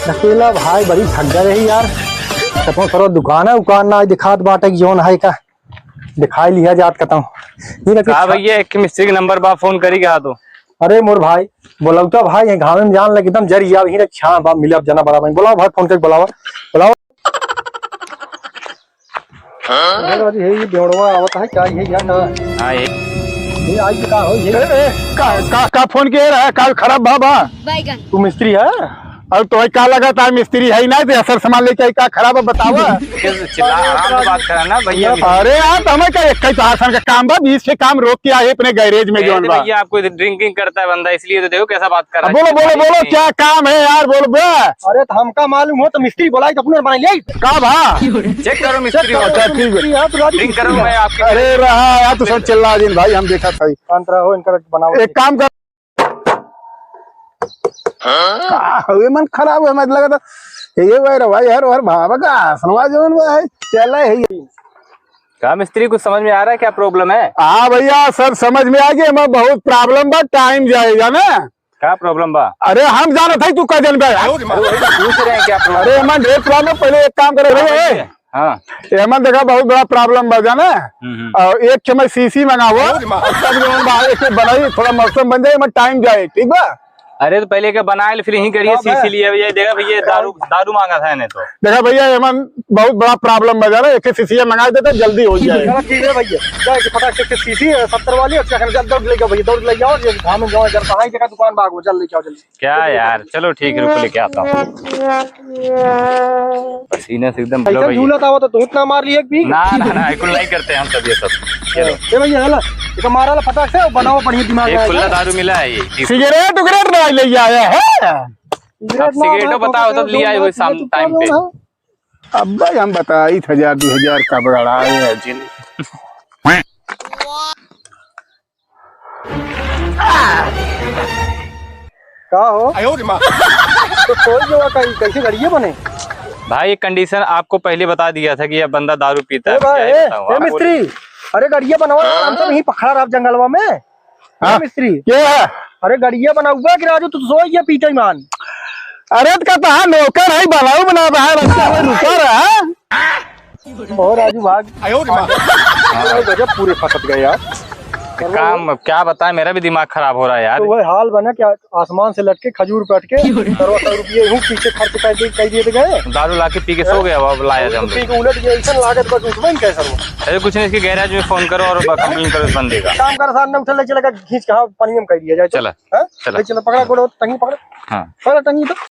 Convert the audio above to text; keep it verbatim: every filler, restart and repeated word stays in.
ढकेला भाई बड़ी ठग गए है यार। कतौ सरो दुकान है, उकान ना दिखात बाटे कि जौन है का दिखाई लिया जात कतौ। ये रखे का छा- भैया, एक मिस्त्री के नंबर बा, फोन करी कहा तो। अरे मोर भाई, बोलौता भाई, ये घामे में जान लग एकदम जरी जाब, यहीं रख छां बा, मिलब जना बड़ा भाई। बोलाओ भाई, फोन करके बोलाओ, बोलाओ। अरे बाजी, हे, ये बेवड़वा आवत है, का ये, या ना? हाँ, ये। ये आई तो का हो, ये? ए, ए, का, का, का फोन किया रहा? का खराब बा, बा? बैगन। तू मिस्त्री है? अब तो का लगा था, मिस्त्री है ही ना, तो असर सामान लेके आई, का खराब है, बतावा। ये चिल्ला, आराम से बात करा ना भैया। अरे यार, तो हमें का, एक ही तो आसन का काम बा, बीच से काम रोक के आए अपने गैरेज में, ए, जौन बा। भैया, आपको ड्रिंकिंग करता है बंदा, इसलिए तो देखो कैसा बात कर रहा है। बोलो, बोलो, बोलो, क्या काम है यार, बोल बे। अरे, तो हमका मालूम हो, तो मिस्त्री बोलाई, तो अपने बनाई ले। का भा? चेक करो मिस्त्री हो। अच्छा, ठीक है। मिस्त्री है, तो राजी ड्रिंक करो, मैं आपके अरे, रहा यार, तू सब चिल्ला दिन भाई, हम देखा था। शांत रहो, इनका बनाओ। एक काम कर। का हुए, मन खराब हुआ, मतलब, तो ये भाई रे भाई, हर, हर भाव का आसनवा जौन बा है, चला है ये। का मिस्त्री, कुछ समझ में आ रहा है, क्या प्रॉब्लम है? हाँ भैया, सब समझ में आ गया, हमें बहुत प्रॉब्लम बा, टाइम जाएगा ना। का प्रॉब्लम बा? अरे हम जानत है तू का जनबे यार। अरे वही तो पूछ रहे हैं क्या प्रॉब्लम। अरे एमन ढेर प्रॉब्लम, पहले एक काम करे भैया, ए, हाँ। एमन देखा बहुत बड़ा प्रॉब्लम बा जाना। हम्म, हम्म। और एक ठे मैं सीसी मंगावो, और तब जौन बा एक ठे बनाई, थोड़ा मौसम बन जाए, एमन टाइम जाए, ठीक बा? अरे तो पहले के बनाए ले, फिर यहीं करिए, हाँ, सीसी भाई। लिए भैया, देखा भैया, दारू, दारू मांगा था इन्हें तो। देखा भैया, एमन बहुत बड़ा प्रॉब्लम बा जाना, एक ठे सीसी मंगा देते, जल्दी हो जाए। चलो ठीक है भैया, जाए कि फटाक से सीसी है, सत्तर वाली, और क्या कहना, जल्दी दौड़ लेके आओ भैया, दौड़ लेके आओ, ये घाम में जाओ, जरा कहाँ ही जगह दुकान बा, जल्दी लेके आओ जल्दी। क्या यार, चलो ठीक है, रुको, लेके आता हूँ। पसीने से एकदम बुरा ऐसा भैया। झूलत आवा तो तू इतना मार लिए एक भी। ना, ना, ना, बिल्कुल नहीं करते हम सब ये सब। चलो। ए भैया, हला, इका मारा ला फटाक से, बनावा बढ़िया दिमाग एक में खुला आएगा। दारू मिला है ये। सिगरेट उगरेट ना ले आया है। सिगरेट अब ना सिगरेटो भाई, बताओ, तो बताओ, लिया है वही शाम टाइम पे। अब भाई हम बताई हजार, दो हजार का बड़ा है जिन। का हो? आयो रे माँ। तो कोई जो का, कैसे गड़िए बने? भाई, एक कंडीशन आपको पहले बता दिया था कि यह बंदा दारू पीता है, ए भाई, क्या ही ए, बताऊं ए आपको। मिस्त्री, अरे गड़िए बनाओ, हम सब यहीं पखड़ा रहा जंगलवा में। हाँ? ए मिस्त्री, क्या है? अरे गड़िए बनाऊबा कि राजू, तू तो सोई गया पीटे मान। अरे तो कहता है नौकर है, बनाऊ बना रहा है, रस्ते में रुका रहा है। ओ राजू भाग। आयो रे माँ। गजब पूरे फंसत गए यार। काम अब क्या बताएं, मेरा भी दिमाग खराब हो रहा है यार। तो वही हाल बना कि आसमान से लटके खजूर पे अटके, सरवा सौ रुपये यूं पीछे खर्च कर दे, कर दिए तो गए। दारू लाके पी के सो गया, अब लाया तो हम पी के उलट गया, ऐसा लागत बस उठबे नहीं करे सरवा। अरे कुछ नहीं, इसके गैराज में फोन करो और कंप्लेन करो इस बंदे का। काम कर, सामने उठे ले चलेगा, खींच के हाँ, पानी में कर दिया जाए। चला। हाँ? चला। ले चला, पकड़ा गोड़, टंगी पकड़ा। हाँ। पकड़ा टंगी तो।